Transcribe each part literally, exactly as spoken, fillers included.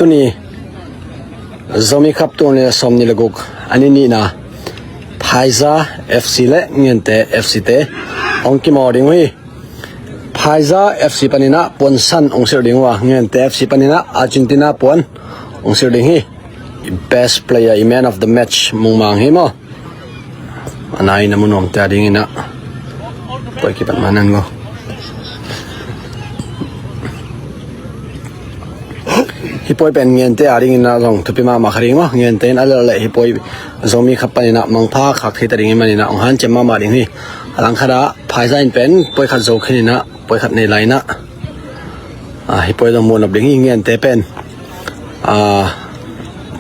Tuni Zomi Cup tul nih le sawmnih le guk a ni nihna Phaiza F C le Ngente F C te hong kimawl ding uh hi. Phaiza F C paninah puansan hong silh ding uh a, Ngente F C paninah Argentina puan hong silh ding hi. Best player i man of the match mungmang hi maw? A nai na mu nuamte a dinginah puai kipat manan go. Hih puai pen Ngente a dinginah zong thupi mahmah kha ding maw? Ngente in a lelh leh hih puai Zomi Cup paninah mangpha khak thei ta ding ih maninah hong hanciam mahmah ding hi. A langkhatah Phaiza in pen puai khat zo khin inah puai khat nei lai inah, ah, hih puai zong muhnop ding hi. Ngente pen, ah,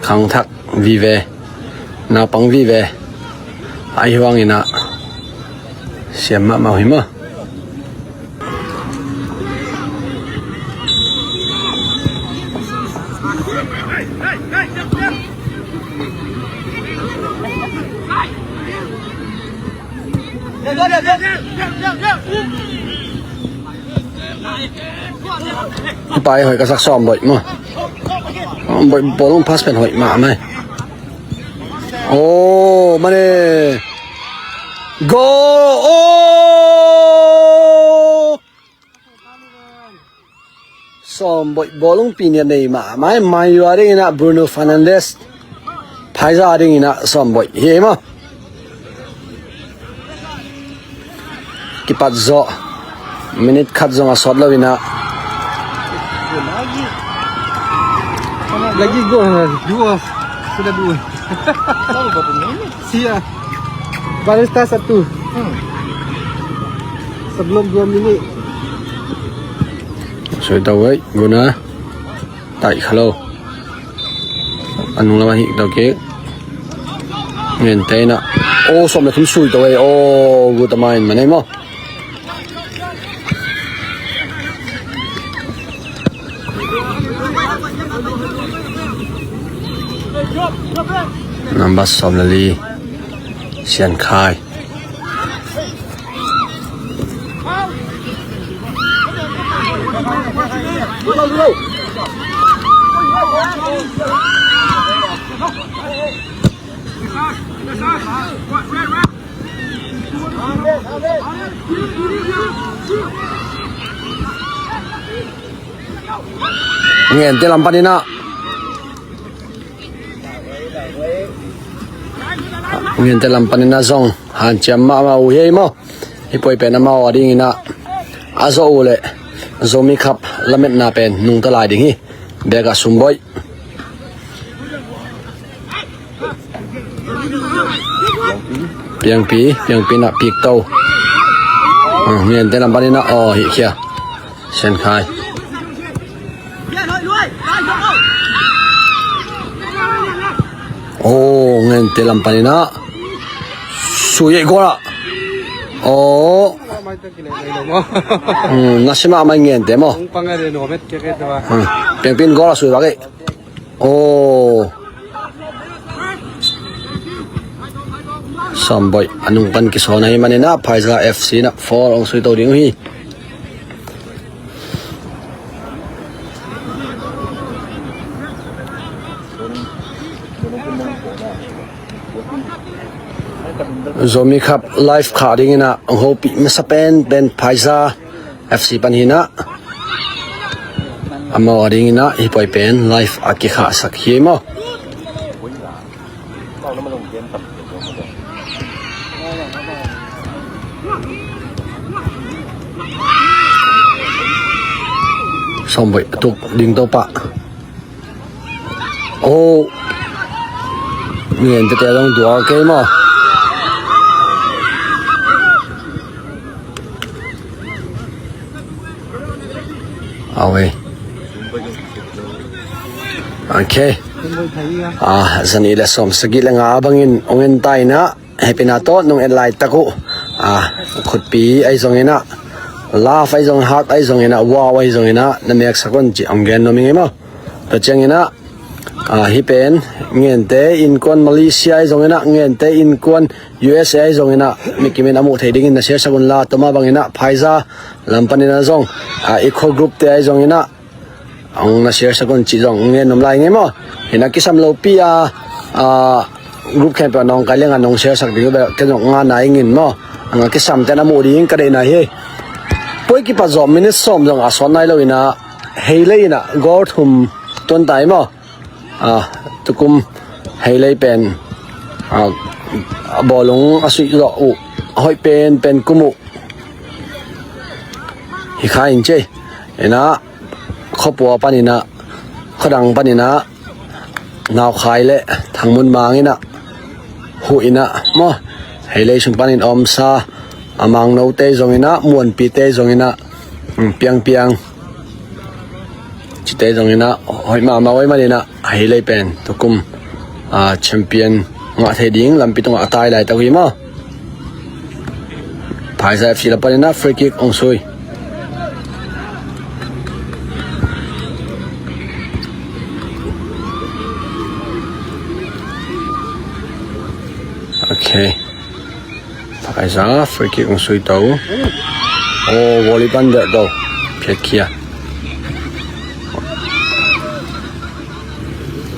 khangthak vive, naupang vive ahi huanginah siam mahmah uh hi maw? Pai hoih ka sak Sawm Boih maw? Sawm Boih bawlung pass pen hoih mah mai. Oh, mane. Goal! Oh! Sawm Boih bawlung pi nih a nei mahmah, mai ua dinginah Bruno Fernandes, Phaiza dinginah Sawm Boih hi ei maw? Kipat zawh, minit khat zong a sawt lo inah. Lagi gol, dua, sudah dua. Sia. Barista satu. Sebelum dua minit. Soi tau wei guna. Taih kha lo. A nung lam ahi tau kik. Ngente inah. Oh, sawm le thum sui tau wei. Oh, gutamain manei maw? Number sawm le li, Sian Khai. Ngente lam paninah, Ngente lam paninah zong hanciam mahmah uh hi ei maw? Hih puai pen amau a dinginah a zawh uh leh Zomi Cup lametna pen nungta lai ding hi. Bek ah Sum Boih. Piangpi, Piangpi inah Pik To. Ah, Ngente lam paninah, oh, hih khia. Sian Khai. Oh, Ngente lam paninah. Sui ei goal ah. Oh. Hmm, nasimah mai Ngente maw? Hmm, Piangpi in goal ah sui bak ei. Oh. Sawm Boih a nung pan kisawn ahi maninah Phaiza F C inah four hong sui to ding uh hi. Zomi Cup live khah dinginah hong hopih masa pen pen Phaiza F C pan hinah. Amau a dinginah hih puai pen live a kikhahsak hi maw? Sawm Boih a tuk ding to pah. Oh. Ngente te zong dual kei maw? Awe. Ok. Ah, zanih le sawm sagih le nga bangin hong en ta inah, hehpihna tawh nong en laitak uh, ah, khutpi ahi zonginah, love ahi zong, heart ahi zonginah, wow ahi zonginah na meksak un cih hong gen nuam ing ei maw? Tua cianginah, ah, hih pen Ngente innkuan Malaysia ahi zonginah, Ngente innkuan U S A ahi zonginah, mikimin a muh thei dingin na siasak unla, tua mah banginah Phaiza lam paninah zong, ah, i khua group te ahi zonginah, Ang na share sak un cih zong ngen nuam lai ngei maw. Hi na kisam lopi a, a, group khempeuh nong kai leng a nong share sak ding bel ken zong nga na ing in maw. Ang a kisam te na mu ding ka deih na hi. Poi kipat zawh minute sawm zong a sawt nai lo in a, Heilei in a goal thum tuan ta hi maw. A, tukum Heilei pen, a, a bawlung a suih zawh uh, a hoih pen pen kum uh. Hi kha in cei. In a, khuapua panin a, khuadang panin a, Naukhai le Thangmunmang in a, huh in a, maw, Heilei sung panin a omsa, a Mangnote zong in a, Muanpite zong in a, mm, Piangpiang. Cite zong in a, hoih mahmah hoih manin a, Heilei pen tukum, a, champion ngah thei ding lampi tungah a tai laitak uh hi maw. Phaiza F C la panin a free kick ong sui. Ok. Phaiza free kick ong sui to. Oh, volley pan deuh to. Phiatkhia.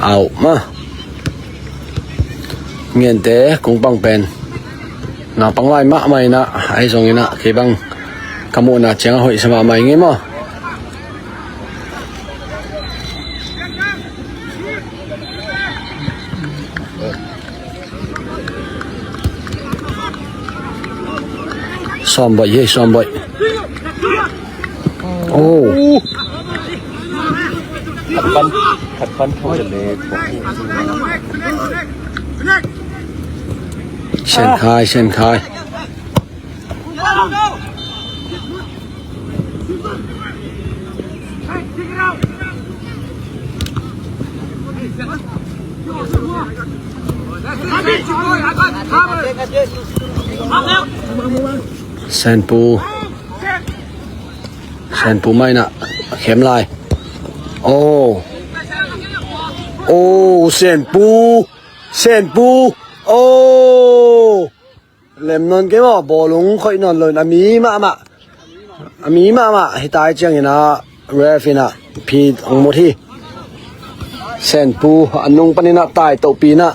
Au ma. Ngente kung pang pen naupang lai mahmah in a, ahi zongin a, kei bang ka muhna ciang a hoih sa mahmah ing ei maw. Sawmboih hi, sawmboih. Oh. Khat pan, khat pan thong le le. Sian khai, sian khai. Senpu. Senpu mai na. Khem lai. Oh. Oh, Senpu. Senpu. Oh. Lem nawn kei maw, bawlung khoih nawn lo in a mi mahmah. A mi mahmah, hi tai ciangin a ref in a phi ong mut hi. Senpu a nung panin a tai tohpi in a.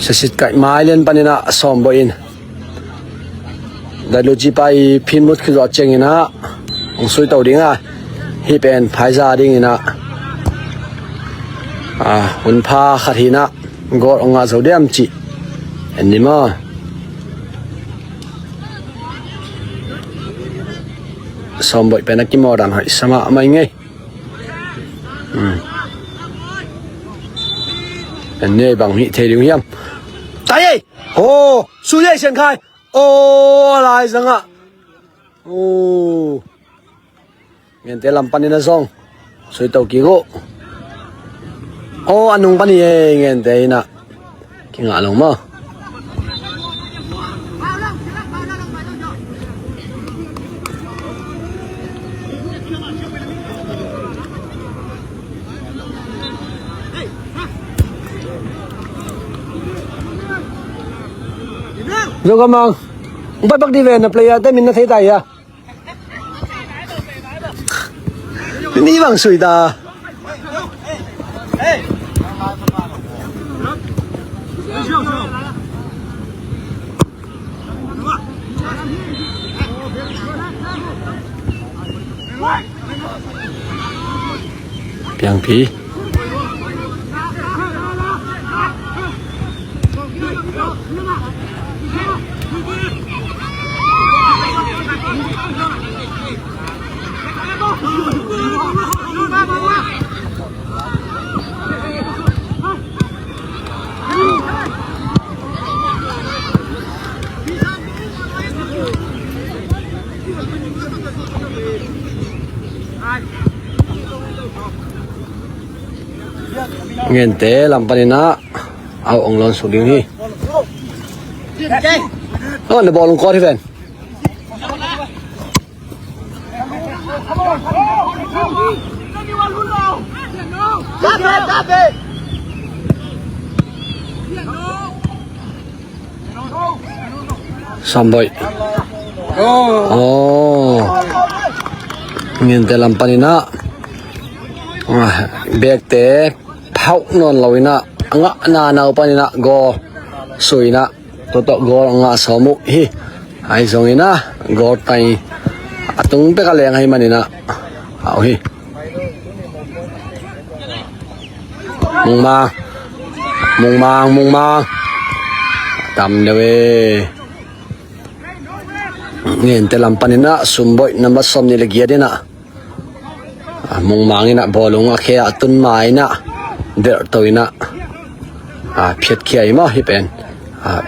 Sasit kaih mai lian panin a sawmboih in. Dalujipa i phin mut khit zawh ciangin a hong sui to ding a, hih pen phaiza dingin a, a, hun pha khat hi in a, goal hong ngah zo diam cih en ni maw. Sawmboih pen a kimawl dan hoih sa mahmah ing ei. Hmm. En ni ei bang hih thei ding hiam. Tai ei! Aw, sui ei Sian Khai. Aw, a lai zangah. Aw. Ngente lam panin a zong sui to kik uh. Aw, a nung pan hi ei, Ngente in a. Kingah lo maw. Zo ka mang. Pai bak di ve na player te min na thei ta hia. Ni bang sui ta. Piangphi. Ngente lam panin a au ong lawn suk ding hi. Aw, na bawlung kawt hi ven. Sawmboih. Aw. Ngente lam panin ah, ah, bekte phauh nawn lo in ah, a ngahna nau panin ah goal sui in ah, tua tawh goal a ngah sawm uh hi. Ahi zongin ah goal tai a tung pek a leng ahih manin ah, au hi. Mungmang. Mungmang, Mungmang. Tam deuh e. Ngente lam panin ah Sumboih number sawm nih le giat in ah, ah, Mungmang in ah bawlung a khe ah tun ma in ah, delhto in ah, ah, phiatkhia hi maw hih pen. Ah,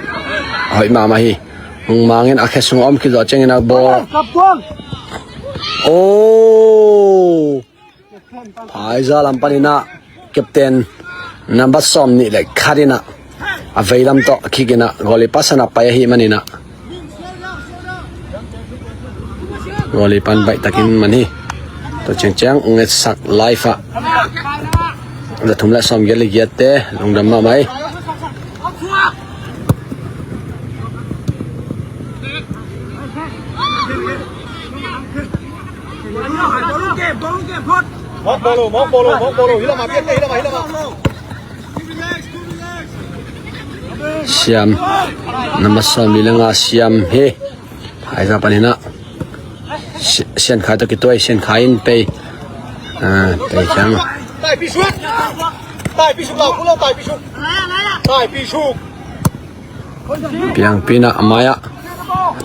hoih mahmah hi. Mungmang in a khe sung a om khit zawh ciangin ah bawl. Oh. Phaiza lam panin ah captain number sawm nih le khat in ah a veilam tawh kick in ah goalkeeper san ah pai ahih manin ah, goalkeeper baih takin man hi. Tua ciangciang ngetsak live ah za thum le sawm giat le giatte lungdam mahmah hi. Mawk bawlo, mawk bawlo, mawk bawlo. Hilama, biak te, hilama, hilama. Siam. Number sawm li le nga Siam hi. Phaiza panin ah. Si-, Sian Khai tawh kituai, Sian Khai in pei. Ah, pei khiam. Taipi suk. Taipi suk lau, kulo taipi suk. Taipi suk. Piangpi in ah a mai ah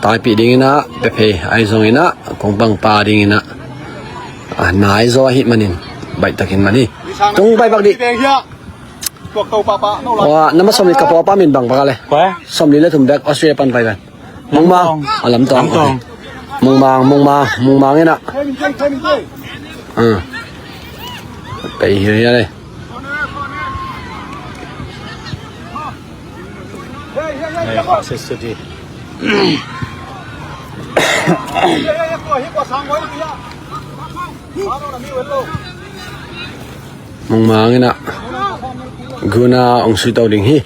taipih dingin ah pia phei, ahi zongin ah kong pangpa dingin ah, ah, nai zaw ahih manin baih takin man hi. Tung pai bak dih. Tua, number sawm li ka pawlpa min bang bak a le. Sawm li le thum bek Australia pan pai bek. Mungmang. A Lamtawng. Mungmang, Mungmang, Mungmang in ah. Ah. Pei hi hi a le. Mungmang in ah guna ong sui to ding hi.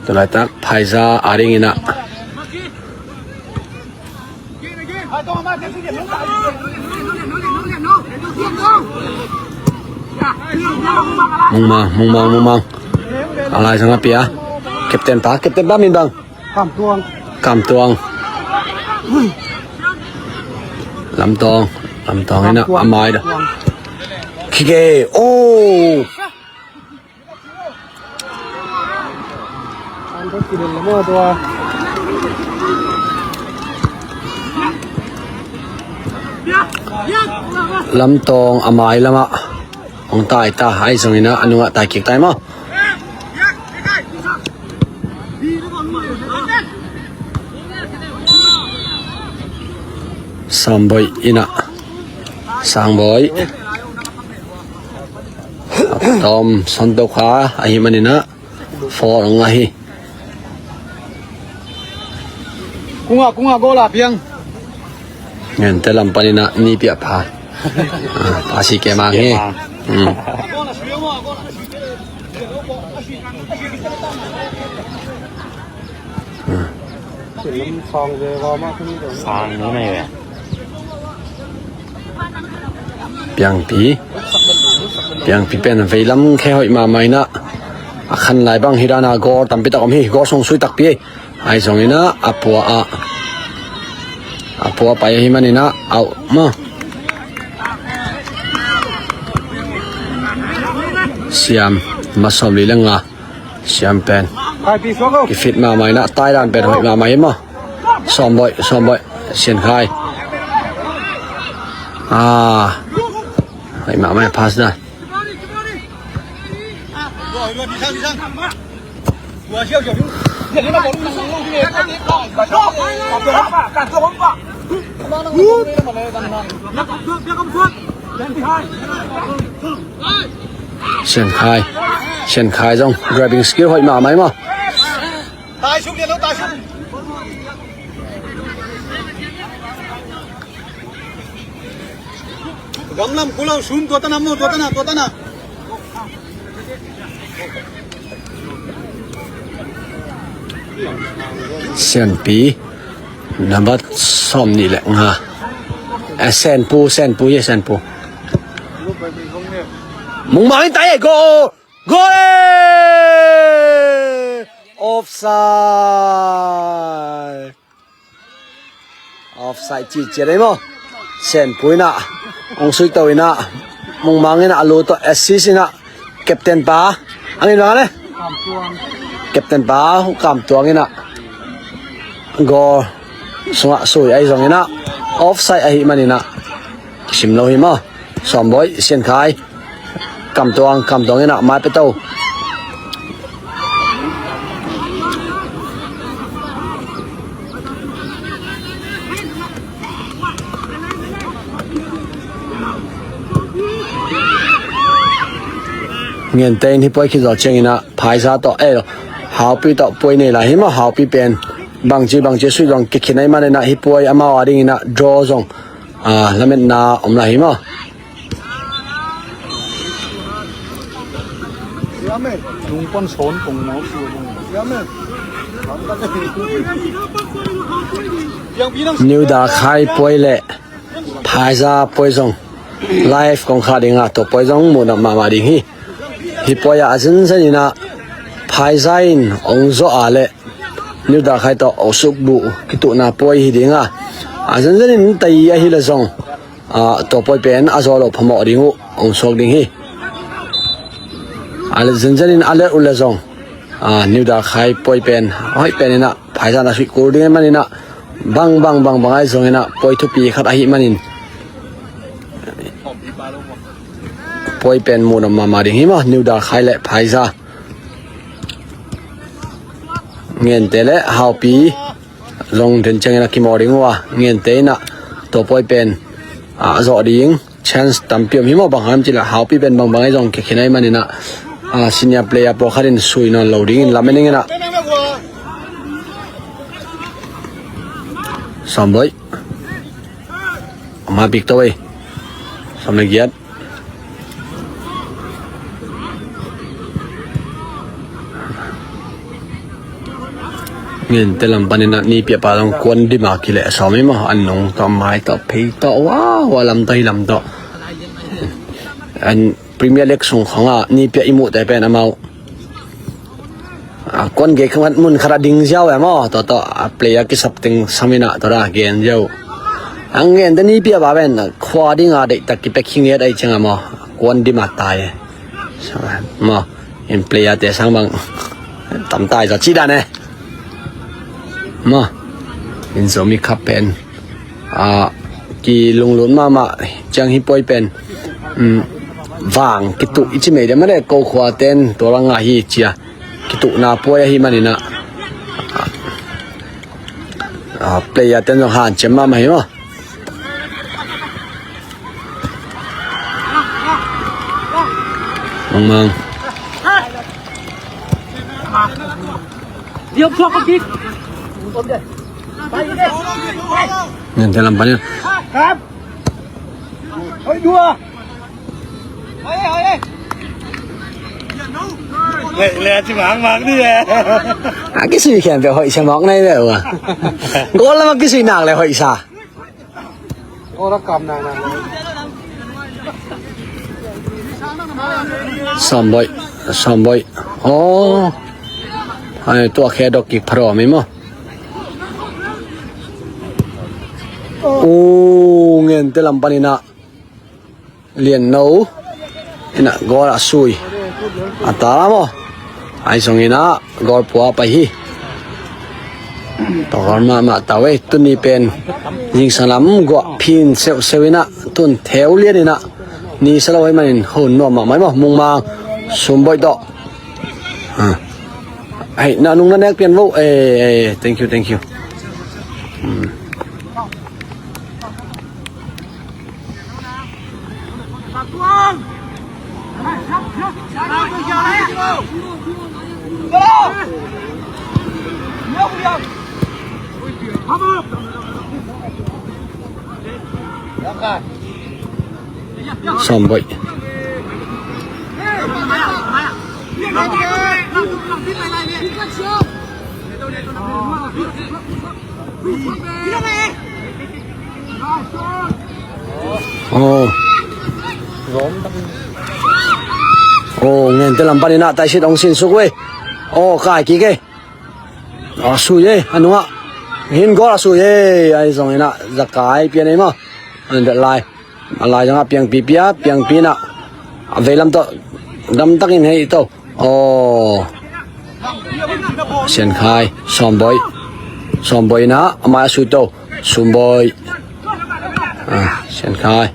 Tulaitak Phaiza a dingin ah. Mungmang, Mungmang, Mungmang. A laizang a pia. Captain pa, captain pa min bang. Kamtuang. Kamtuang. Lamtawng, Lamtawng in ah a mai dah. Kick e. Oh. Lamtawng a mai lamah hong tai ta, ahi zongin ah a nungah tai kik tai maw. Sawmboih in ah, Sangboih. Tom Son Tokha ahih manin ah four hong ngah hi. Kunga, kunga goal a piang. Ngente lam panin ah ni piah pha. Ah, pha si kemang hi. Hmm. Sang ni mai ve. Piangpi. Piangpi pen veilam khe hoih mahmah in ah, a khan lai bang hi dan a goal tampi tak om hi, goal sung sui takpi. Ahi zongin ah a pua ah, a pua pai ahih manin ah, au maw. Siam, ma sawm li le nga. Siam pen. Kifit mahmah in ah, tai dan pen hoih mahmah hi maw. Sawmboih, Sawmboih. Sian Khai. Ah. Hoih mahmah pass dan. Sian Khai. Sian Khai zong grabbing skill hoih mahmah hi maw. Gamlam kulau sum tua tanah mo, tua tanah, tua tanah. Sianpi. Nambat sawm nih le nga. Eh, Senpu, Senpu, ye, Senpu. Mungmang in tai, eh, goal! Goal, eh! Offside. Offside ciciat ei maw. Senpu in ah, hong suito in ah, Mungmang in ah, a lu tawh assist in ah, captain pa, ang in bang a le? Captain pa, Kamtuang in ah, goal sungah sui ahi zongin ah, offside ahih manin ah, kisim lo hi maw. Sawmbawi, Siankhai. Kamtuang, Kamtuang in ah, mai pia to. Ngente in hih puai khit zawh ciangin ah, Phaiza tawh, eh, Haupi tawh puai nei lai hi maw, Haupi pen. Bangci, bangci sui zong kikhin ahih manin ah, hih puai amau a dingin ah, draw zong, ah, lametna om lai hi maw. New Dalkhai puai le Phaiza puai zong live kong khah ding a, tua puai zong muhnop mahmah ding hi. Hih puai ah a zenzen in ah Phaiza in hong zawh a le New Dalkhai tawh hong sukbuh kituhna puai hi ding a, a zenzen in tai ahi le zong, ah, tua puai pen a zawh loh phamawh ding uh hong suak ding hi. A le zenzen in a let uh le zong, ah, New Dalkhai puai pen hoih pen in ah Phaiza na suih kul ding ahih manin ah, bang bang bang bang ahi zongin ah puai thupi khat ahih manin puai pen muhnop mahmah ding hi maw, New Dalkhai le Phaiza. Ngente le Haupi zong den ciangin a kimawl ding uh a, Ngente in ah tua puai pen, ah, zawh ding chance tampi om hi maw, bang hang hiam cih leh Haupi pen bangbang ahi zong kikhin ahih manin ah, ah, senior player pawlkhat in sui nawn lo dingin lamen ing in ah. Sawmbawi. Ama bik to ei. Sawm le giat. Ngente lam panin ah Nipiah pa zong kuan dim a kileh sawm hi maw, an nung tawh, mai tawh, phei tawh, wow, a lam tawh, hi lam tawh. An Premier League sung khong ah Nipiah i muhte pen amau, a, kuan gei khat mun khat a ding ziau e maw, tua tawh a player kisap teng sam in ah tua dah gen ziau. A Ngente Nipiah pa pen khua ding a deihtak kipek hi ngiat ahih ciang a maw, kuan dim a tai e. Maw, in player te sang bang tam tai zaw cih dan e. Maw, in Zomi Cup pen, a, kilunglut mahmah ciang hih puai pen, um, vang kituh i ci mai diam a le, ko khua ten tua lang a hi ci a, kituhna puai ahih manin ah, a, player ten zong hanciam mahmah hi maw. Mang, mang. Ngente lam panin. A kisui khempeuh hoihsa mawk na hi ve ua. Goal lam a kisui nak le hoihsa. Sawmbawi, sawmbawi. Aw. Ai, tua khe dok kik pharo mi maw. U Ngente lam panin ah Lianno in ah goal a sui a ta maw. Ahi zongin ah goal pua pai hi. Tawh goal mahmah ta ve, tuni pen zingsang lam guah phin seuhseuh in ah, tun theu lian in ah ni sa lo ahih manin hon nuam mahmah hi maw, Mungmang, Sumbawi tawh. Ah. Hei, na nung na nek pian vo. Eh, eh, thank you, thank you. Hmm. Sawmbawi. Oh. Oh, Ngente lam panin ah taisit hong sin suk uh e. Oh, kai kik e. A sui e, a nungah hin goal a sui e. Ahi zongin ah Zakai pian ei maw. An vet lai. A lai zongah Piangpi pia, Piangpi in ah a veilam tawh damtakin hei to. Aw. Siankhai, Sawmboi. Sawmboi in ah a mai a sui to. Sawmboi. Ah, Siankhai.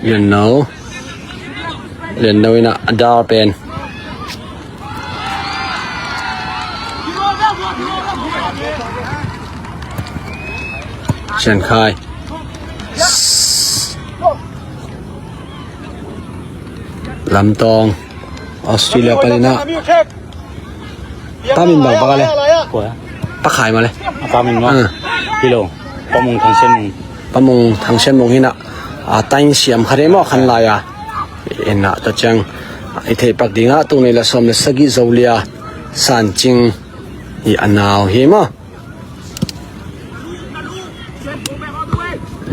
Lianno. Lianno in ah a dar pen. Siankhai. Lamtawng. Australia panin ah. Tamin bang paka le. Pakhai ma le. Tamin ma. Ah. Kilo. Pamung Thangsen Mung. Pamung Thangsen Mung hi in ah. A taing siam khat hi maw khan lai a. In ah tua ciang i theih pak dingah tung nei la sawm le sagih Zolia Sancing hi a nau hi maw.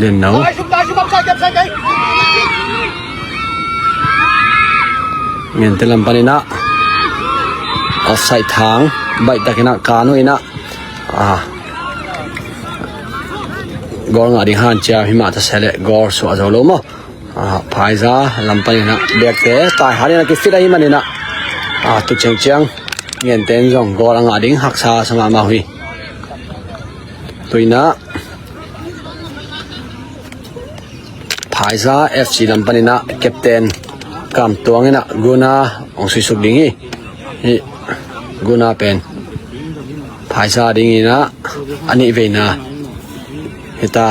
Lianno. Ngente lam panin ah offside thang baih takin ah kan uh in ah, ah, goal ngah ding hanciam hi mah ta se leh goal suah zo lo maw. Ah, Phaiza lam panin ah Bekte tai hanin ah kifit ahi manin ah, ah, tu ciangciang Ngente in zong goal a ngah ding haksa sa mahmah uh hi. Tu in ah Phaiza F C lam panin ah captain Kam Tuang in ah Guna hong suisuk ding hi. Hi Guna pen Phaiza dingin ah a nih veina hi ta.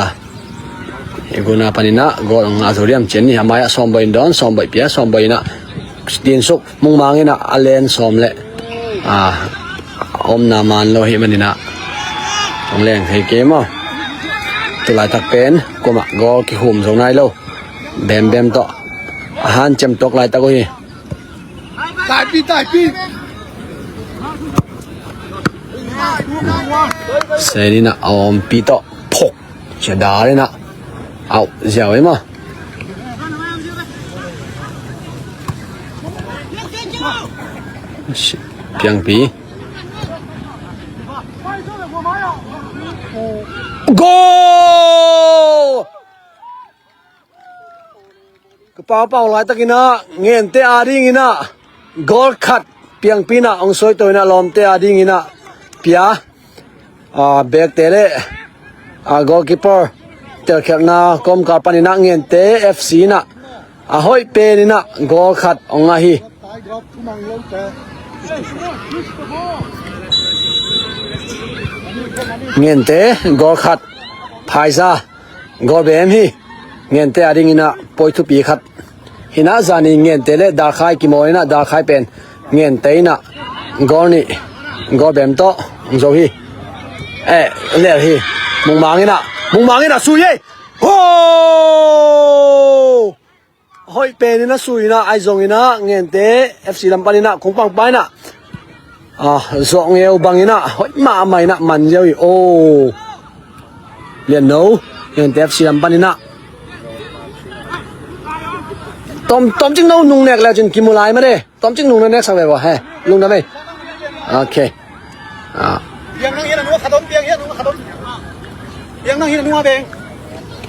Hi Guna panin ah goal hong ngah zo liam cian hi. A mai ah Sawmboi in dawn, Sawmboi pia, Sawmboi in ah din suk. Mungmang in ah a len sawm le, ah, a omna man lo hi manin ah hong leng thei kei maw. Tu laitak pen kuamah goal kihum zo nai lo. Bembem tawh a hanciam tuak laitak uh hi. Taipi, taipi. Sen in ah a ompi tawh phok. Cia dar in ah. Au, ziau ei maw. Piangpi. Goal! Ka paupau laitakin ah Ngente a dingin ah goal khat Piangpi in ah hong suaito in ah lawmte a dingin ah pia. Ah, Bekte le, ah, goalkeeper telkhialhna kawmkal panin ah Ngente F C in ah a hoih penin ah goal khat hong ngah hi. Ngente goal khat, Phaiza goal bem hi. Ngente a dingin ah poi thupi khat. Hi in ah zani Ngente le Dalkhai kimawl in ah Dalkhai pen Ngente in ah goal nih, goal bem tawh hong zo hi. Eh, lel hi. Mungmang in ah, Mungmang in ah sui hi. Ho! Hoih penin a sui in ah, ahi zongin ah Ngente F C lam panin ah kungpangpa in ah, ah, zawh ngeu bangin ah hoih mahmah in ah man ziau hi. Oh. Lianno, Ngente F C lam panin ah. Tom, tom cing no nung nek le cin kimu lai ma de. Tom cing nung na nek sak ve bo he. Lungdam ei. Okay. Ah. Piang nang hian a nung a khat om, piang hian a nung a khat om. Piang nang hian a nung a beng.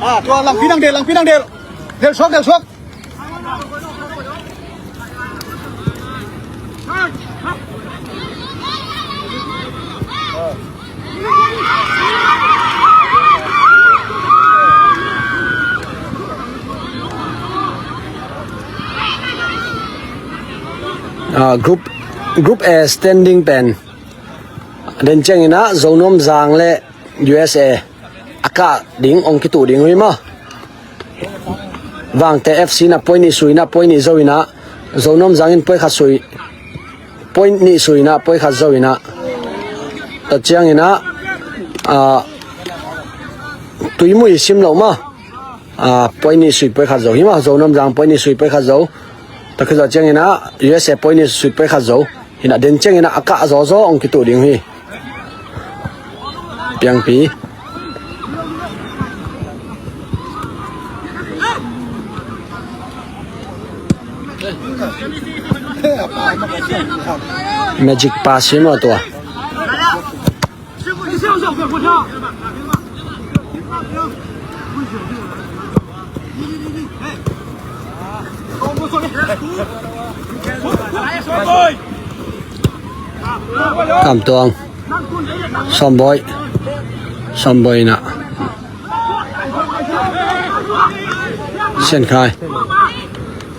Ah, tua langpi nang del, langpi nang del. Del suak, del suak. Ah, group, group A standing pen den ciangin ah Zonuam Zang le U S A a kah ding hong kituh ding uh hi maw. Vangte F C in ah point nih sui in ah, point nih zo in ah, Zonuam Zang in point khat sui, point nih sui in ah, point khat zo in ah. Tua ciangin ah, ah, Tuimui sim loh maw. Ah, point nih sui point khat zo hi maw. Zonuam Zang point nih sui point khat zo. Tua khit zawh ciangin ah U S A point nih sui point khat zo. Hi in ah den ciangin ah a kah zawzaw hong kituh ding uh hi. Piangpi. Magic pass hi maw tua. Kamtuang. Sawmbawi. Sawmbawi inah. Siankhai.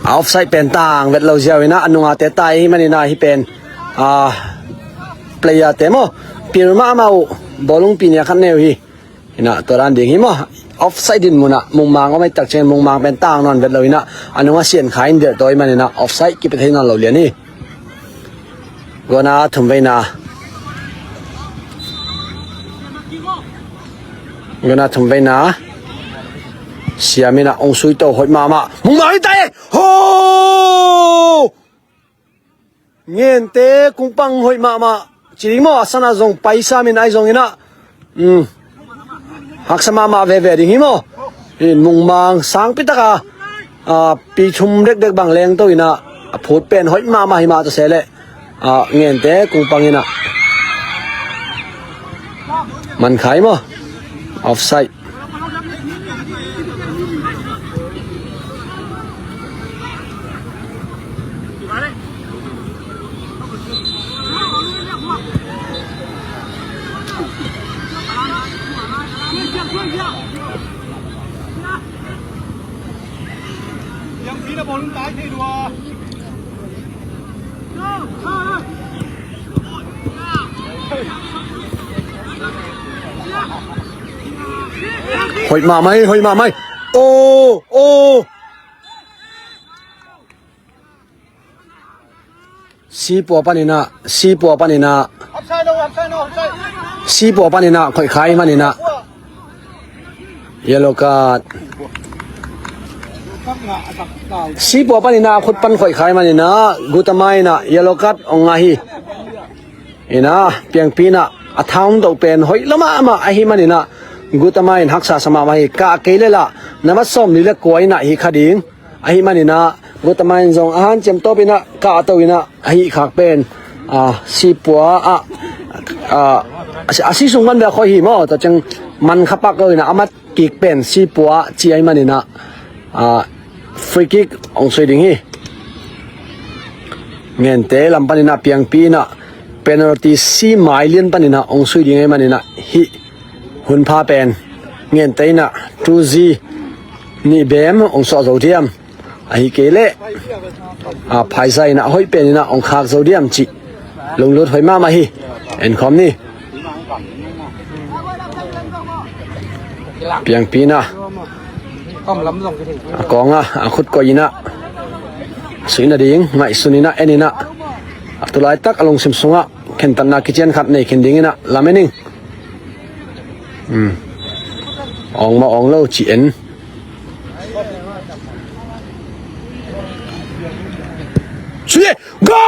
A offside pen tang vet lo ziau inah a nungate tai hi maninah hih pen, a, player te maw, pil mahmah uh, bawlung pi nia khat neu hi. Inah tua dan ding hi maw. Offside din munah Mungmang om ai tak ciangin Mungmang pen tang nawn vet lo inah a nungah Siankhai in delh tawi maninah offside kipia thei nawn lo lian hi. Gona thumveina. Gona thumveina. Siam inah ong sui to hoih mahmah. Mungmang hi tai. Ho! Ngente kungpang hoih mahmah. Ci ding maw, a sana zong paisa min ai zong inah. Um. Haksa mahmah veve ding hi maw. In Mungmang sangpi taka, a, pi thum dekdek bang lengto inah a phut pen hoih mahmah hi mah ta se leh, a, Ngente kungpang inah man khai maw. Offside. Hoih mahmah hi, hoih mahmah hi. Oh, oh. Sipua paninah, Sipua paninah. Sipua paninah khoih khai maninah. Yellow card. Sipua paninah khut pan khoih khai maninah Gutamain ah yellow card ong ngah hi. Inah Piangpi inah a thaum doh pen hoih lo mahmah ahi maninah Gutamain haksa sa mahmah hi. Kah kei le lah nambat sawmli le kua inah hi kha ding. Ahi maninah Gutamain zong a hanciam tawp inah kahto inah ahi khak pen, a, Sipua ah, a, a si sung man bia khoih hi maw. Tua ciang man kha pak lo inah a mat kik pen Sipua ci ahi maninah, a, free kick ong sui ding hi. Ngente lam paninah Piangpi inah penalty si mai lian paninah ong sui ding ahi maninah hih hunpha pen Ngente inah two zero nih bem ong suah zo diam. Ahi kei leh, a, Phaiza inah hoih pen inah ong khak zo diam cih lunglut hoih mahmah hi. En khawm ni. Piangpi inah a kawng ah a khut koih inah suih nading ngaihsun inah en inah a tulaitak a lungsim sungah khentatna kician khat nei khin ding inah lamen ing. Um. Awng mah awng lo ci en. Sui e. Go!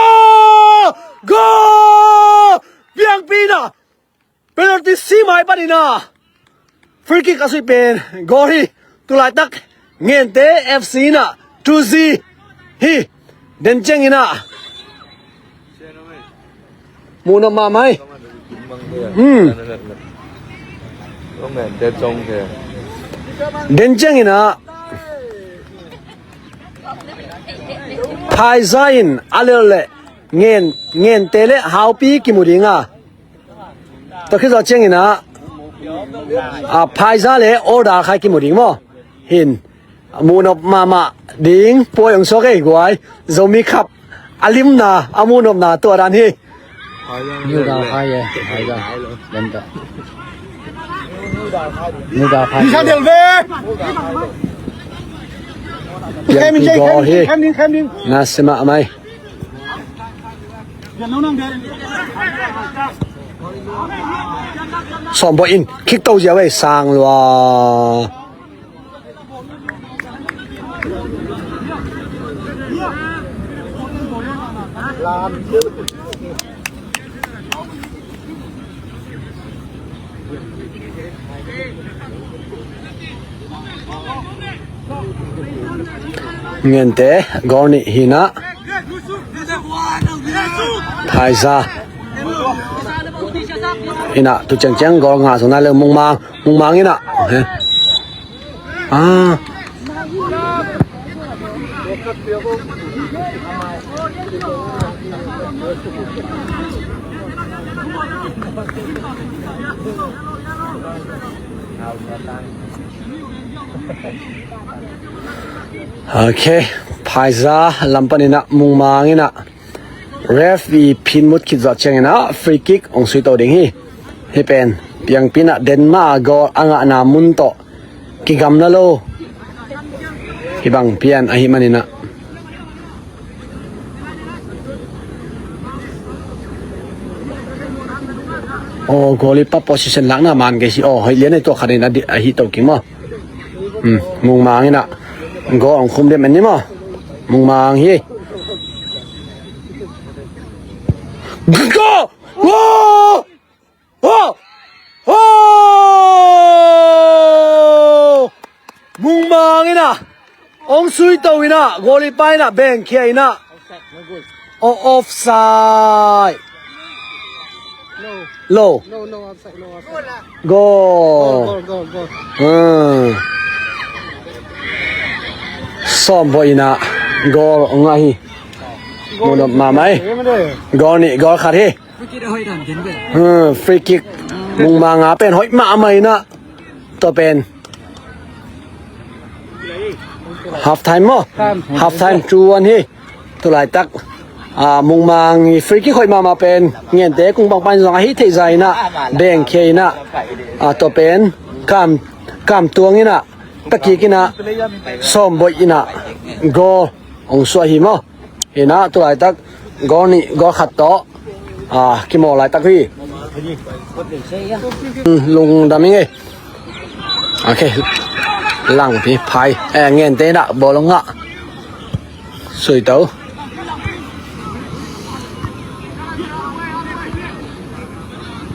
Go! Piangpi inah penalty si mai paninah free kick a sui pen goal hi. Tulaitak Ngente F C inah two zero hi. Den ciang inah muhnop mahmah hi. Hmm. Den ciang inah Phaiza in a lel leh Ngen, Ngente le Haupi kimu ding a. Tua khit zawh ciang inah, a, Phaiza le Order khai kimu ding maw. Hin muhnop mahmah ding puai ong suak ei guai. Zomi Cup a limna a muhnopna tua dan hi. New Dalhai e, Phaiza. Benta. New Dalhai. Bisa del ve. Piangpi goal hi. Nasia mahmah hi. Sawmbawi in kick to ziau ei, sang lua. Ngente goal nih hi inah, Phaiza inah tu ciangciang goal ngah zong nai lo. Mungmang, Mungmang inah. He. Ah. Ok, Phaiza lam panin ah Mungmang inah ref i phin mut khit zawh ciangin ah free kick hong sui to ding hi. Hih pen piangpi inah Denmark a goal a ngahna mun tawh kigamla lo. Hih bang pian ahih manin ah. Aw, goalkeeper position lakna man kei si. Aw, hoih lian ei, tua khat in a di-, a hih to kik maw. Hmm, Mungmang inah goal hong khum diam en ni maw. Mungmang hi. Goal! Goal! Oh! Oh! Mungmang inah hong sui to inah, goalkeeper inah bengkhia inah. Oh, offside. No. Lo. No, no, offside, no, offside. Goal. Goal, goal, goal, goal. Hmm. Sawmbawi inah goal hong ngah hi. Goal. Munop mahmah hi. Goal nih, goal khat hi. Hmm, free kick. Mungmang a pen hoih mahmah inah. Tua pen half time maw? Half time, two one hi. Tulaitak, ah, Mungmang i free kick hoih mahmah pen Ngente kung pangpan zong ahi theih za inah, bengkhia inah, ah, tua pen Kam, Kam Tuang inah, takik inah, Sawmbawi inah goal hong suah hi maw. Inah tulaitak goal nih goal khat tawh, ah, kimawl laitak hi. Hmm, lungdam ing ei. Ok. Langpi Phai, eh, Ngente inah bawlung ah sui to.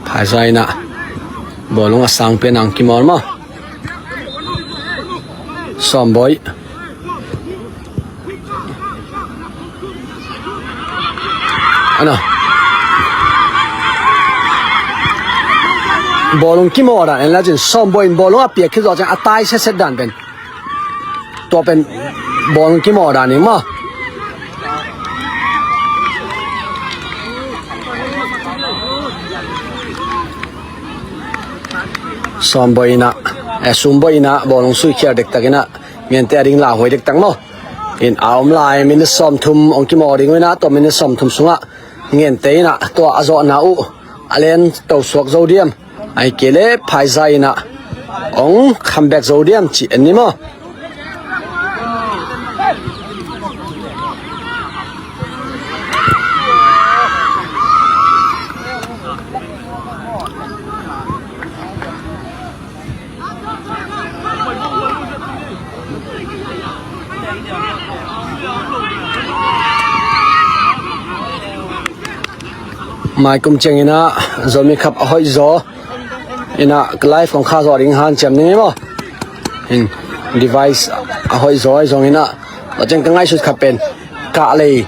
Phaiza inah bawlung a sang pen ang kimawl maw. Sawmbawi. Ana. Bawlung kimawl dan en la cin, Sawmbawi in bawlung a piak khit zawh ciang a tai setset dan pen. Tua pen bawlung kimawl dan ing maw. Sawmbawi inah, eh, Sumbawi inah bawlung sui khial dektak inah, Ngente a ding lauhuai dektak maw. In a om lai minute sawmthum hong kimawl ding uh inah, tua minute sawmthum sungah Ngente inah tua a zawhna uh a len to suak zo diam, ahih kei leh Phaiza inah hong comeback zo diam cih en ni maw. Maikum ciang inah Zomi Cup a hoih zaw inah live kong kha zawh ding hanciam ni maw. In device a hoih zaw ahi zong inah, a ciang ka ngaihsut khat pen kah lei,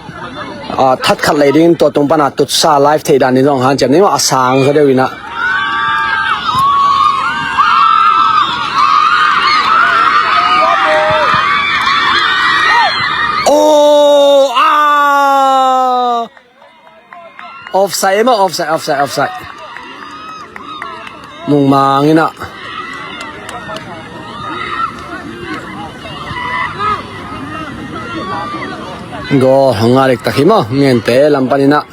ah, that khat lei ding, tua tung pana tutsa live theih dan ding zong hanciam ni maw, a sang zaw deuh inah. Oh, ah! Offside maw, offside, offside, offside. Mungmang inah goal hong ngah dektak hi maw, Ngente lam pan inah.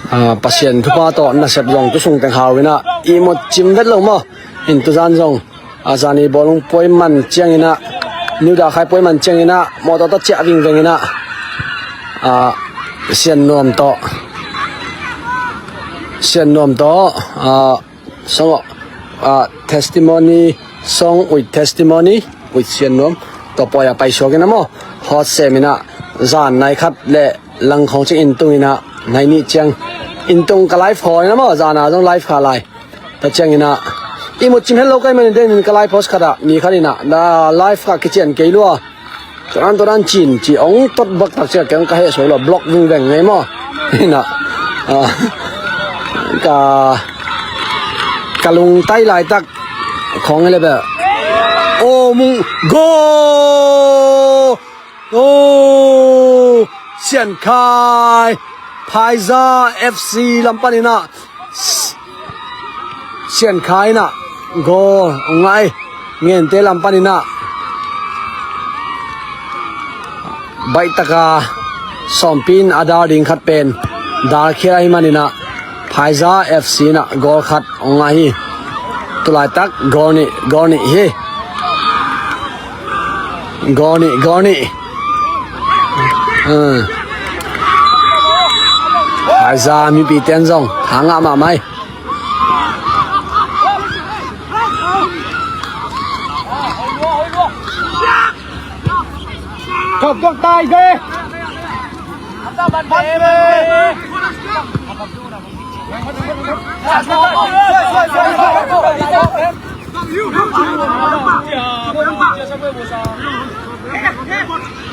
Ah, Pasian thupha tawh nasep zong tu sung teng hau inah ihmut cim vet lo maw. In tuzan zong, ah, zani bawlung puai man ciang inah, New Dakhai puai man ciang inah, mawtaw tawh ciah vingveng inah, ah, Sian Nuam tawh, Sian Nuam tawh, ah, sangawh, ah, testimony Song with testimony with Sian Nuam. Tua pawi a paisuak in a maw, hot sem in a, zan nai khat le lang khawng ciang inn tung in a, nai nih ciang inn tung ka live haw in a maw, zan a zong live kha lai. Tua ciang in a, i mut cim het lo ka hih manin den in ka live post khat ah mi khat in a, na live kha kician kei lua. Turan turan cin ci ong tot bak tak cia keng ka heh suak lo, block vingveng ngei maw. Hi na, ah, ka, ka lungtai laitak khawng hi le bel. Oh, mung, goal! Oh, Sian Khai, Phaiza F C lam panin a, Sian Khai in a goal ong ngah hi. Ngente lam panin a baih taka sawmpi in a dar ding khat pen dar khial ahih manin a, Phaiza F C in a goal khat ong ngah hi. Tulaitak goal nih, goal nih hi. Goal nih, goal nih. Hmm. Phaiza mipi ten zong tha ngah mahmah hi.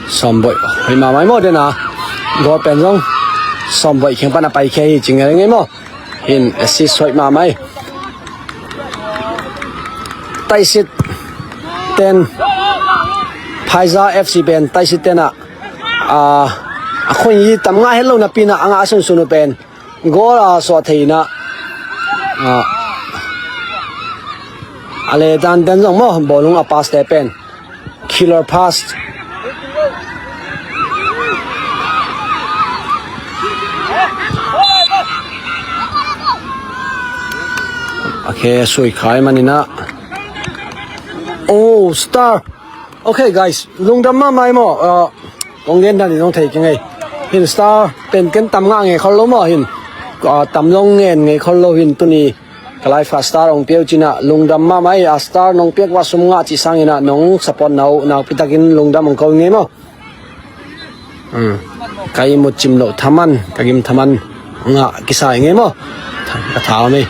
Sawmboih hoih mahmah hi maw, den a goal pen zong Sawmboih kiang pan a paikhia hi ci ngel ngei maw. Hin assist hoih mahmah hi. Taisit ten, Phaiza F C pen Taisit ten a, a, a khuan hi tam ngah het lo napi in a, a ngah sunsun uh pen goal a suah thei in a, a, a le dan ten zong maw, bawlung a pass te pen killer pass. A khe sui khai manin a. Oh, star. Okay, guys, lungdam mahmah hi maw. Uh, kong gen dan in hong thei keng ei. Hin star pen ken tam ngah ngei khol lo maw hin. Uh, tam zong ngen ngei khol lo hin tuni. Ka live a star ong piau cin a lungdam mahmah hi. A star nong piak uh a sum ngah cih sangin a nong support na uh nakpi takin lungdam ong ko ngei maw. Hmm. Ka ihmut cim loh thaman, ka gim thaman ngah kisa hi ngei maw. Ka tha om hi.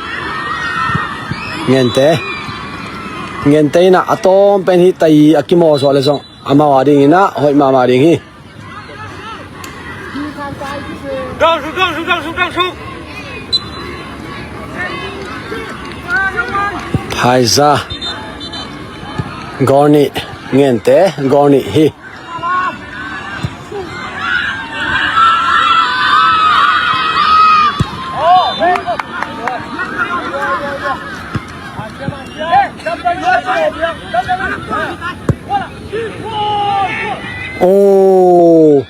Ngente, Ngente in a, a tawm pen hi tai a kimaw zawh le zong amau a dingin a hoih mahmah ding hi. Phaiza goal nih, Ngente goal nih hi. Oh,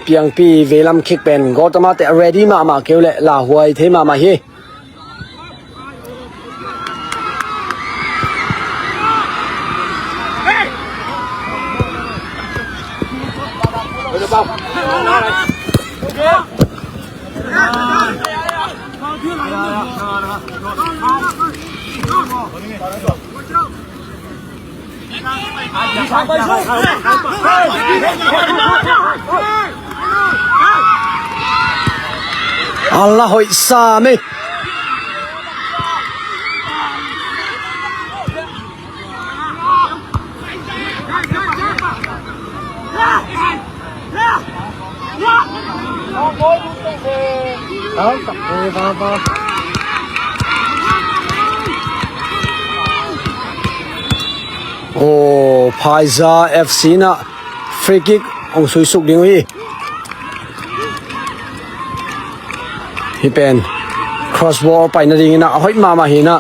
Piangpi veilam kick pen goal tawh mah teh ready mahmah kei uh leh lauhuai thei mahmah hi. A la hoih sam ei. Oh, Phaiza F C in a free kick hong suisuk ding uh hi. Hih pen cross ball paina dingin a hoih mahmah hi in a,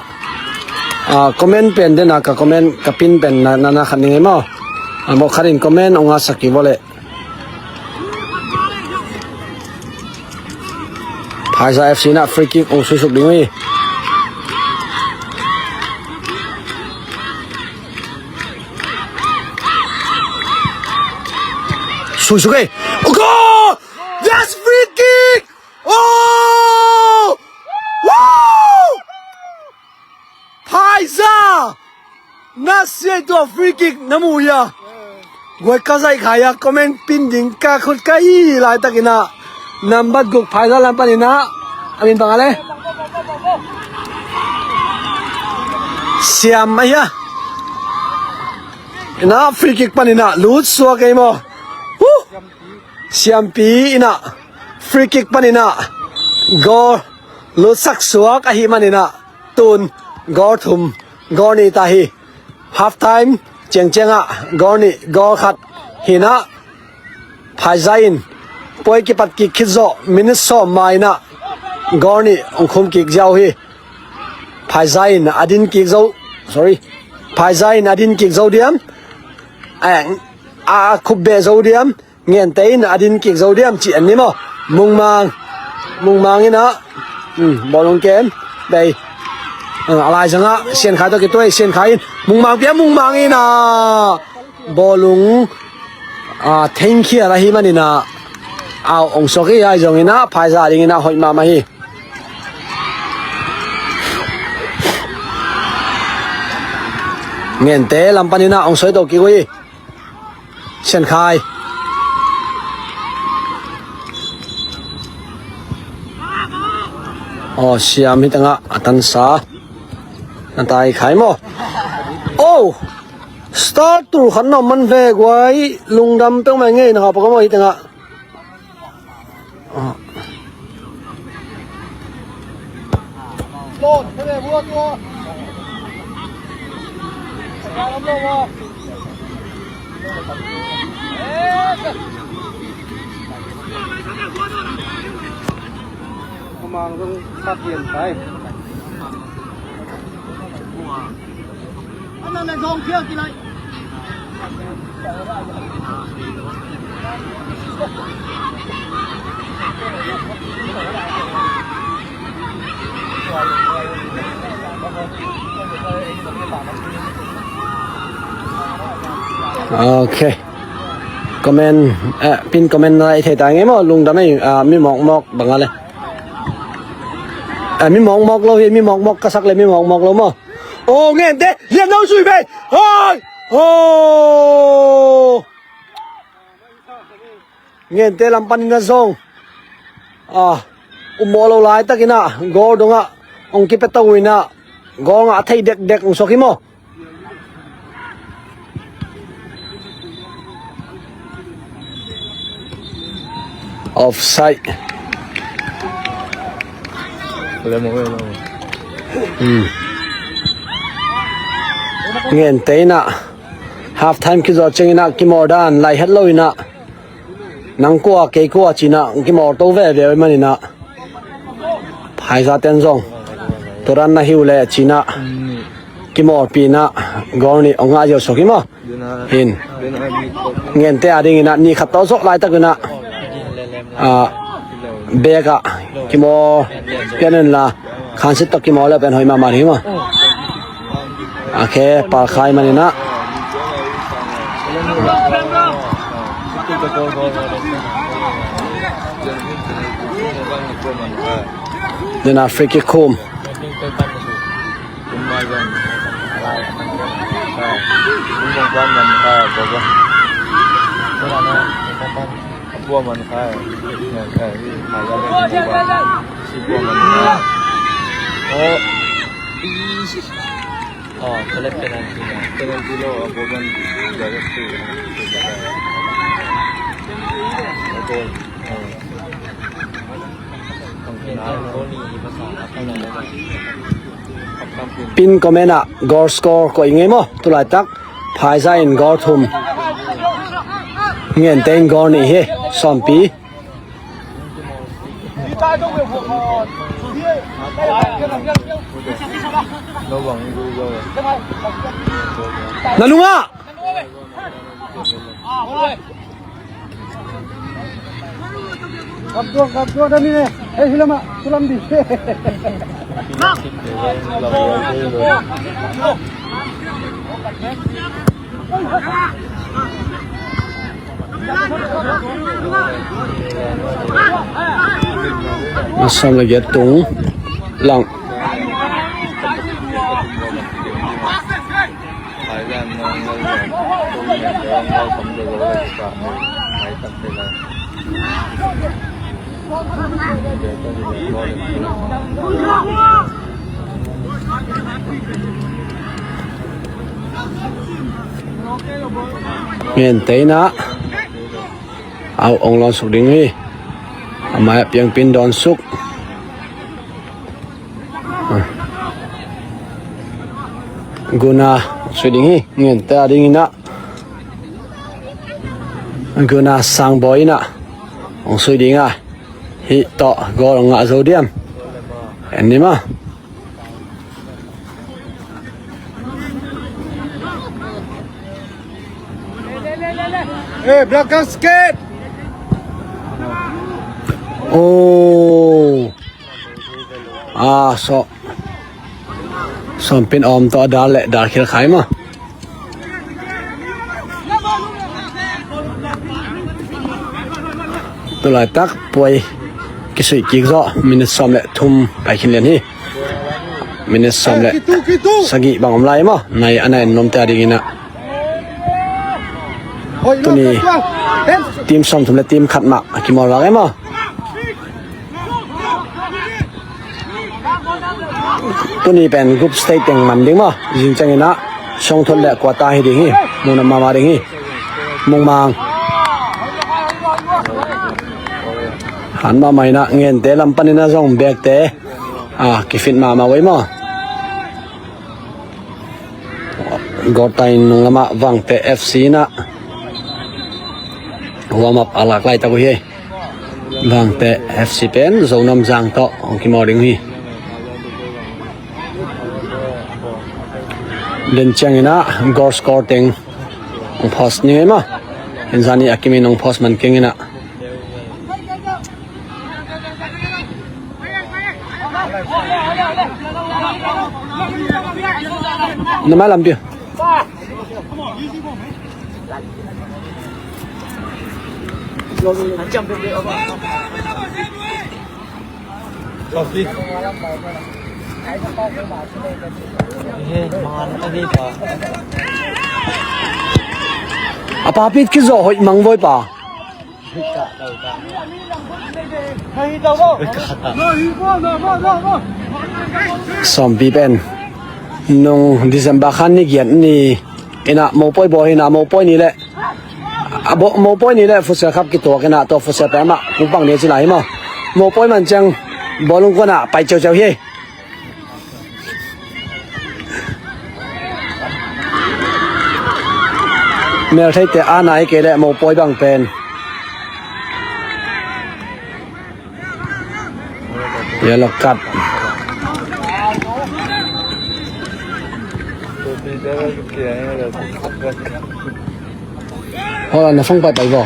ah, comment pen den a ka comment ka pin pen na, na, na khat ning ei maw. A mawk khat in comment hong ngahsak kik vawleh. Phaiza F C in a free kick hong suisuk ding uh hi. Suisuk ei. Oh, goal! Yes, free kick! Oh! Wow! Phaiza! Na sia tua free kick na mu hia? Guai ka zaih khai a comment pin ding ka khut ka hi laitakin ah, nambat guk Phaiza lam panin ah, a min bang a le Siam a hia? Ina free kick panin ah lut suak ei maw? Huh! Siampi in ah free kick panin ah goal lutsak suak ahih manin ah, tun goal thum, goal nih ta hi. Half time ciangciang ah goal nih, goal khat hi in ah, Phaiza in puai kipat kik khit zawh minute sawm ma in ah goal nih hong khum kik ziau hi. Phaiza in a din kik zo, sorry, Phaiza in a din kik zo diam, a, a khup beh zo diam, Ngente in a din kik zo diam cih en ni maw? Mungmang, Mungmang in ah, um, bawlung kem bei, a, a laizang ah Siankhai tawh kituai, Siankhai in Mungmang pia, Mungmang in ah bawlung, a, thengkhial ahih manin ah au hong suak hi. Ahi zongin ah Phaiza dingin ah hoih mahmah hi. Ngente lam panin ah hong soi to kik uh hi. Siankhai. Aw, Siam hi tangah a tansa na tai khai maw? Oh! Star tur khat na om man ve guai, lungdam peuhmah ngei na hau paka maw hi tangah. Ok. Comment, eh, pin comment na i thei ta ngei maw? Lungdam ei, ah, mi mawkmawk bang a le. Eh, mi mawkmawk lo hi, mi mawkmawk ka sak le mi mawkmawk lo maw? Aw, Ngente, lian lo zui ve. Hai! Aw! Ngente lam panin a zong, ah, um maw lo laitakin ah goal dongah hong kipia to in ah, goal ngah thei dekdek hong suak hi maw? Offside. Hmm. Ngente in ah half time kizawh ciangin ah kimawl dan lai het lo in ah, nang kua kei kua ci-in ah kimawl to veve uh ahih manin ah, Phaizate'n zong tua dan na hi uh leh ci-in ah kimawlpih in ah goal nih hong ngah ziau suak hi maw? Hin, Ngente a dingin ah ni khat tawh zawh laitak in ah, ah, back ah kimawl pian un la, khansit tawh kimawl le pen hoih mahmah ding hi maw? Ok, palkhai manin ah. Then a free kick khum. Pin comment ah goal score koih ngei maw? Tulaitak Phaiza in goal thum, Ngente in goal nih hi. Sawmpi. Na lungah. Gap dua, gap dua dah ni, eh. Eh, hilam ah, hilam di. Masam lagi atung lang. Ngen tei na. Au ong lawn suk ding hi. A mai ah Piangpi in dawn suk. Guna sui ding hi. Ngen tei a ding in ah Guna Sangbawi in ah ong sui ding a. Hih tawh goal ong ngah zo diam? En ni maw. Hey, block us, kid! Oh. Ah, so. Sawmpi in awm tawh a dal le dal khil khai maw. Tulaitak puai kisuih kik zawh, minit sawm le thum pai khin lian hi. Minit sawm le sagih bang om lai maw. Nai a na en nuam tei a ding in ah. Tuni team sawmthum le team khat mah a kimawl vak e maw. Tuni pen group stage teng man ding maw. Zing ciangin ah sawmthum le quarter hi ding hi. Munam mahmah ding hi. Mungmang. Han mahmah in ah Ngente lam panin ah zong bekte a kifit mahmah uh ei maw. Gawtai nung lamah Vangte F C in ah warm up a lak laitak uh hi. Vangte F C pen Zo Namzang tawh hong kimawl ding uh hi. Den ciangin ah goal score teng hong post ni ngei maw. Henzani a kimin hong post man keng in ah. Na mai lam pia. A pa pit kizo hoih mang voi pa. Sawmpi pen nung December khan ni giat ni in ah Mopawi bawl hi in ah Mopawi ni le a bawl, Mopawi ni le Futsal Cup kituak in ah tua Futsal pen mah kupang ni a ci lai hi maw. Mopawi man ciang bawlung kuan ah pai ceuceu hi. Meltheite a nai kei le Mopawi bang pen yellow card. Hola, na phone pai pai bo.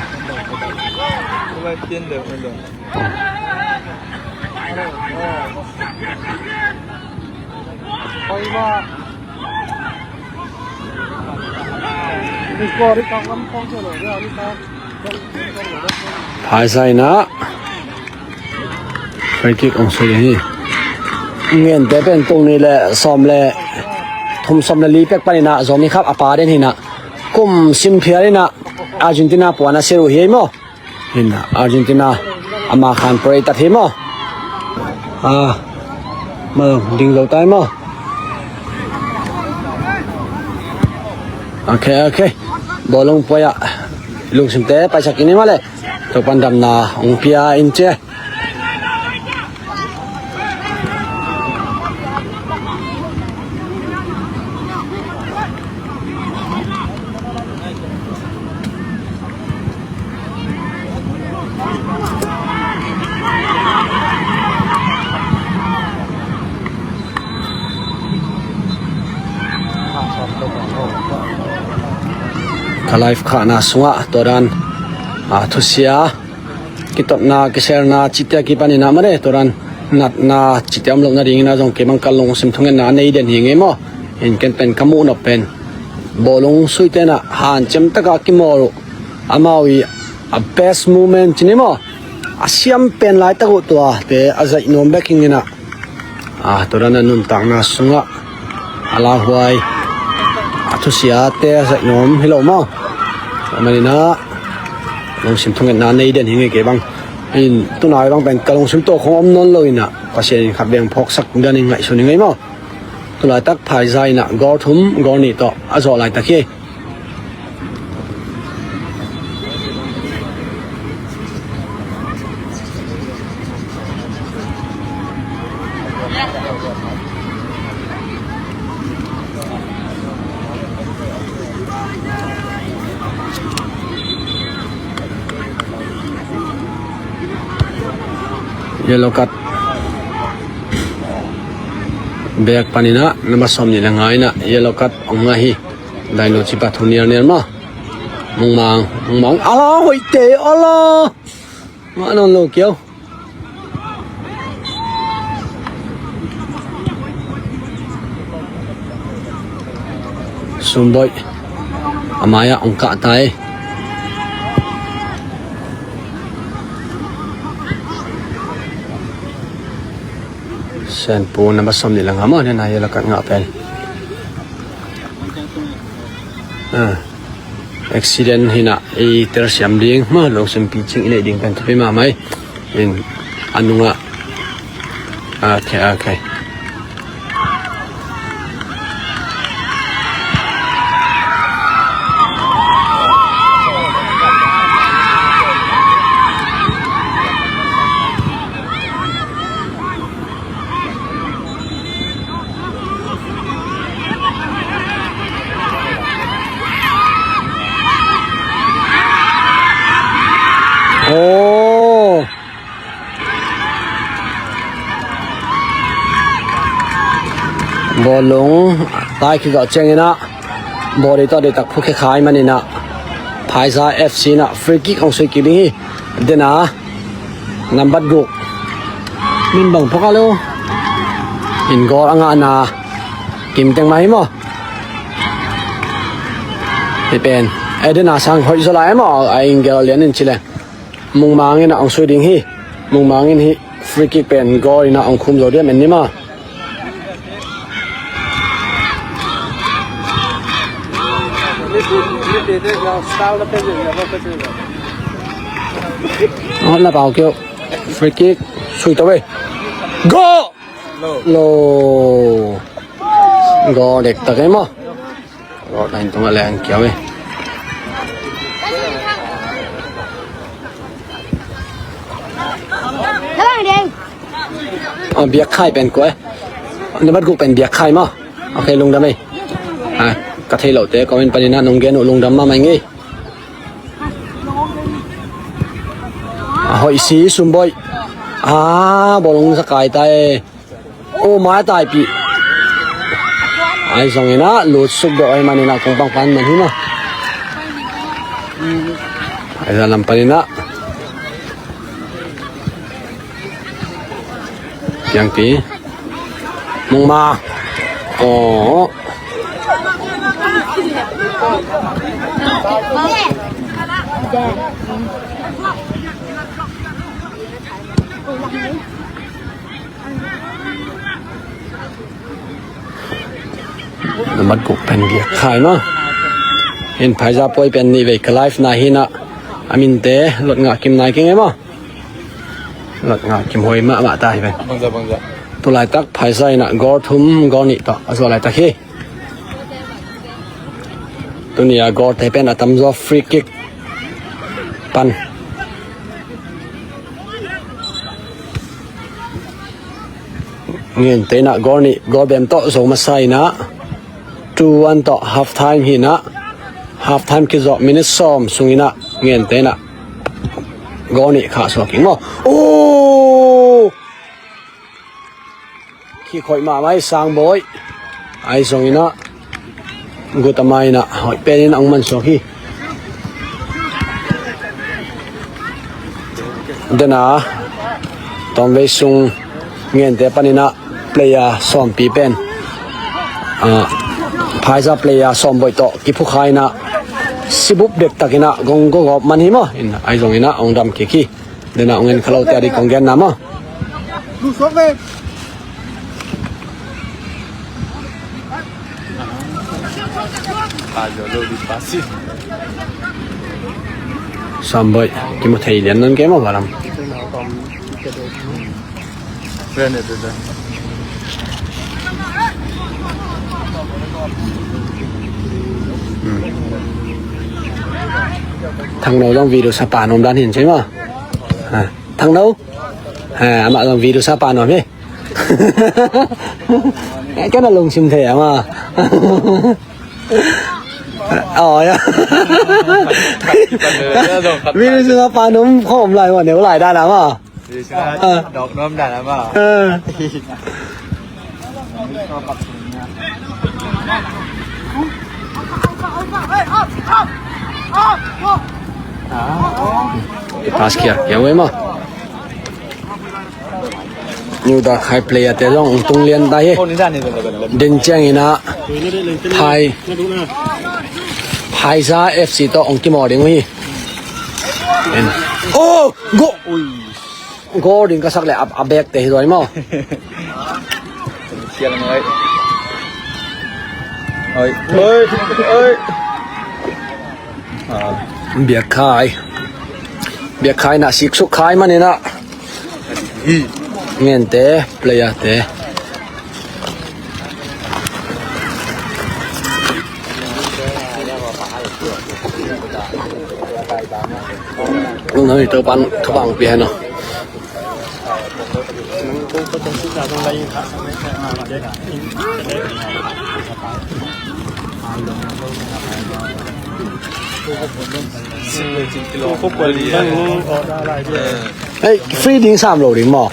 Phaisa in ah free kick hong sui hi. Ngente pen tul nih le sawm le thum, sawm le li pek panin ah Zomi Cup a pa den hi in ah kum sim phial in ah Argentina puan a siat uh hi ei maw. Hin Argentina ama khan pray tat hi maw. Ah, ma ding zo tai maw. Okay, okay. Bawlung puai ah lungsimte paisak in hi maw le. Topan damna hong pia in cia. Ka live khahna sungah tua dan, a, thusia kitotna, kiselna cihte a kipanin ah mah le tua dan natna cihte om loh nadingin ah zong kei bang ka lungsim thungetna a nei den hi ngei maw. In ken pen ka muh nop pen bawlung suite in ah hanciam takah kimawl uh, amau i a best moment ci ni maw, a siam pen laitak uh tuate a zaih nuam bek hi ngei in ah. A, tua dan a nuntakna sungah a lauhuai, a Thusiate a zaih nuam hi lo maw? Amaninah lungsim thungetna nei den hi ngei kei bang. In tunai bang pen ka lungsim tawh khong om nawn lo inah Pasian in khat veng phawksak den in ngaihsun hi ngei maw? Tulaitak Phaiza inah goal thum goal nih tawh a zawh laitak hi. Yellow card bek paninah number sawm nih le nga inah yellow card hong ngah hi. Dainu cipa thu nialnial maw? Mungmang, Mungmang, ala hoihte, ala. Ngah nawn lo kiau. Sumboih a mai-ah hong kah ta hi. Senpu number sawm nih le nga maw, nena yellow card ngah pen. Ah. Accident hinah i telsiam ding maw, lungsim picing i neih ding pen thupi mahmah hi. In a nungah. Okay, okay. Oh. Bawlung tai kizawh cianginah bawlung tawh deihtak phukhia khai maninah Phaiza F C inah free kick hong sui kik ding hi. Dena nambat guk min bang phawk a lo. In goal a ngahna kimteng mah hi maw? Hi pen Eden a sang hoih zaw lai e maw? A inggel lian in ci le. Mungmang inah hong sui ding hi. Mungmang in hih free kick pen goal inah hong khum zo diam en ni maw? Hot na pau keu. Free kick. Sui tawh ve. Goal. Lo. Goal dektak e maw? Goal line tungah leng kiau e. Biak Khai pen kua e? Nambat guk pen Biak Khai maw? Ok, lungdam e. Ka thei lote comment paninah nong gen uh lungdam mahmah ing ei. A hoih si Sumboih. A bawlung za kai ta e. O mai taipih. Ai zonginah lutsuk dawh ai maninah kong pangpan man hi maw? Ai za lam paninah. Piangpi. Mungma. Aw. Nambat guk pen Biak Khai maw? Hin Phaiza puai pen nih vei ka live na hinah a minte lot ngah kim nai keng e maw? Lot ngah kim huai mahmah ta hi pen. Tulaitak Phaiza inah goal thum goal nih tawh a zuah laitak hi. Tuni a goal te pen a tamzaw free kick pan. Ngente inah goal nih goal bem tawh zo masa inah two one tawh half time hinah half time kizawh minute sawm sunginah Ngente inah goal nih khah suak ing maw? Oh! Khi khoih mahmah i Sangbawi. Ai zonginah Gutama inah hoih penin a hong mansuak hi. Dena tawmvei sung Ngente paninah player sawmpi pen Phaiza player Sawmbawi tawh kiphukha inah sibup dektakinah gong gogawp man hi maw? Ai zonginah a hong dam kik hi. Dena hong en kha lote a dik kong genna maw? Lusok ve. Sambawi, kimu thei lian nan kei maw, Valam. Thangno zong video sapa nuam dan hi in ci maw. Thangno, amah zong video sapa nuam hi. Ken a lungsim thei a maw. Aw ya. Video sapa nuam khawm lai maw, neu lai dan a maw. Dawk nuam dan a maw. Pass kiak kiak ve maw. New Dakhai player te zong tung lian ta hi. Din ciangin ah Phai, Phaiza F C tawh hong kimawl ding uh hi. Oh, go! Goal ding ka sak le a, a bek te hi dawi maw. Sial ngai. Oi, oi, oi. Biakkhai. Biakkhai na siksuk khai maninah. Ngente, player te. Lungdam hi, Topan thupha hong pia hen aw. Hei, free ding sam lo ding maw?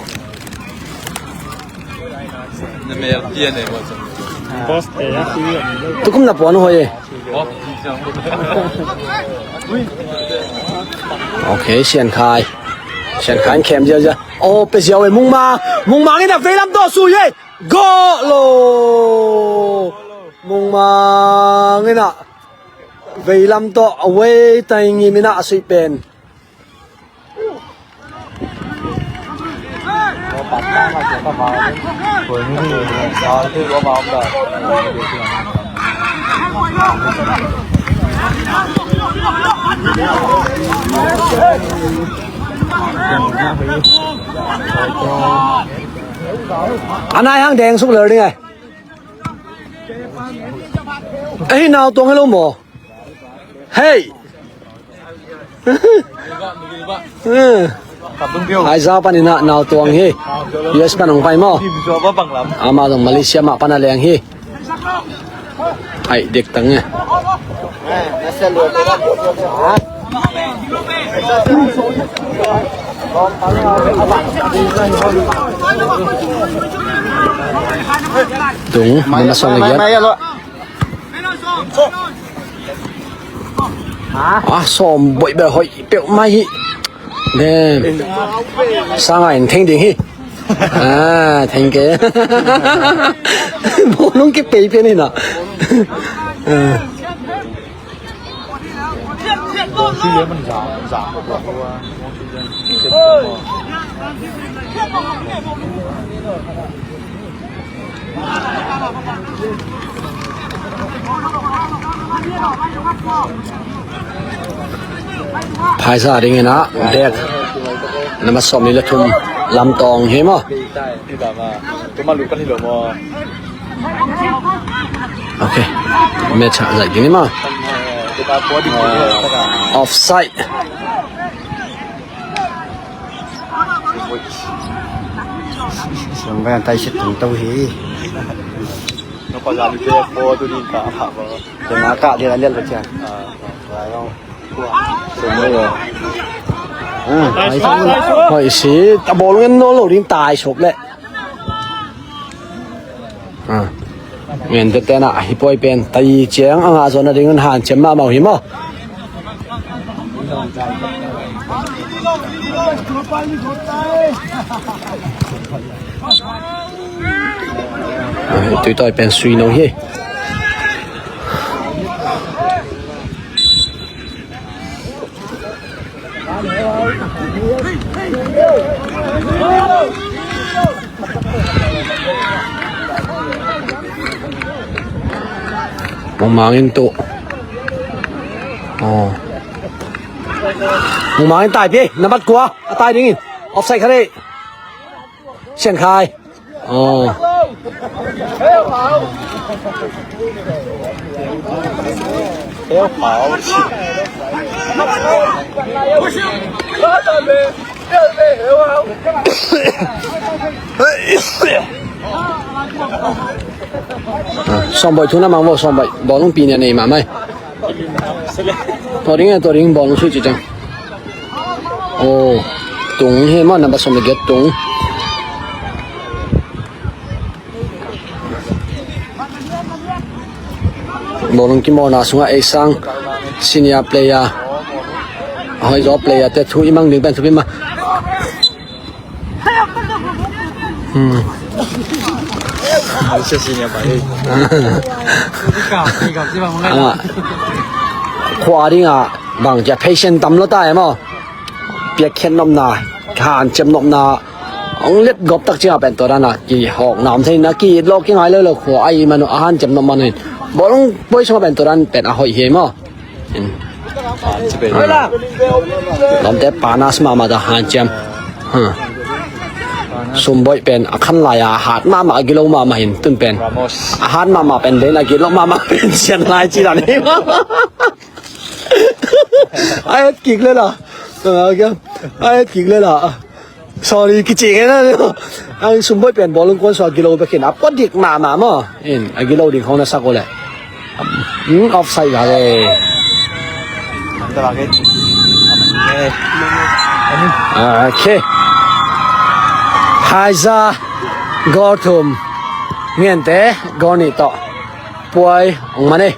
Tukum na puan hoi e. Ok, Siankhai. Siankhai in khem ziazia. Oh, pe ziau e, Mungmang. Mungmang in a veilam tawh sui e. Goal lo. Mungmang in a veilam tawh a wei tai ngim in a sui pen. A nai hang deng suk lel ding ai. Ei, nau tuang hello maw. Hei. Phaiza panin ah nau tuang hi. U S pan hong pai maw. Amah zong Malaysia mah pan a leng hi. Ai, dik tang e. Tung, mana song lagi. Ah, sawm boih bel hoih peuhmah hi. Dem. Sanga in theng ding hi. Ah, theng ke. Bawlung kipei pian hi na. Ah. Phaiza dingin ah dek. Nama sawm ni le thum Lamtawng hi maw? Ok. Match ah zaih ding hi maw? Offside. Sangbayan tai sit tung tau hi. Napa jadi dia po tu di ka apa apa. Dia nak dia lihat lihat baca. Hoih si, a bawl ngen nawn lo ding tai sawp leh. Ngen tete na hi pawi pen tai ciang a ngah zawh nading un hanciam mahmah uh hi maw? Tuitawi pen sui no hi. Mangmang in tuh. Oh. Mangmang in tai pi, nambat kua a tai dingin. Offside kha dei. Sian khai. Oh. Sawmbawi thu na mang vo, Sawmbawi. Bawlung pi nia nei mahmah. Tua ding e, tua ding bawlung sui ci ciang. Oh, tung hi maw, nambat sawmbawi giat tung. Bawlung kimawlna sungah ei sang senior player, hoi zaw player te thu i mang ding pen thupi mah. Hmm. Ah, khua ding ah bang cia patient tam lo ta e maw. Piakkhiat nopna, hanciam nopna hong let gawp tak ciangah pen tua dan a kihawkna om thei na, ki-it lo kingai lo lo khua a i man uh a hanciam nop man uh in. Bawlung puai sungah pen tua dan pen a hoih hi maw. Lawmte panas mahmah ta hanciam. Sawmbawi pen a khan lai a hat mahmah, a gilo mahmah hin tun pen a hat mahmah pen den a gilo mahmah pen sian lai ci dan hi maw. A et kik le la. A et kik le la. Sorry, kici ngen a. Ang Sawmbawi pen bawlung kuan sua gilo bekin a pua dik mahmah maw. In a gilo dik hong na sak uh le. Hmm, offside ga le. Okay. Haiza goal thum. Ngente goal nih tawh puai ong man e.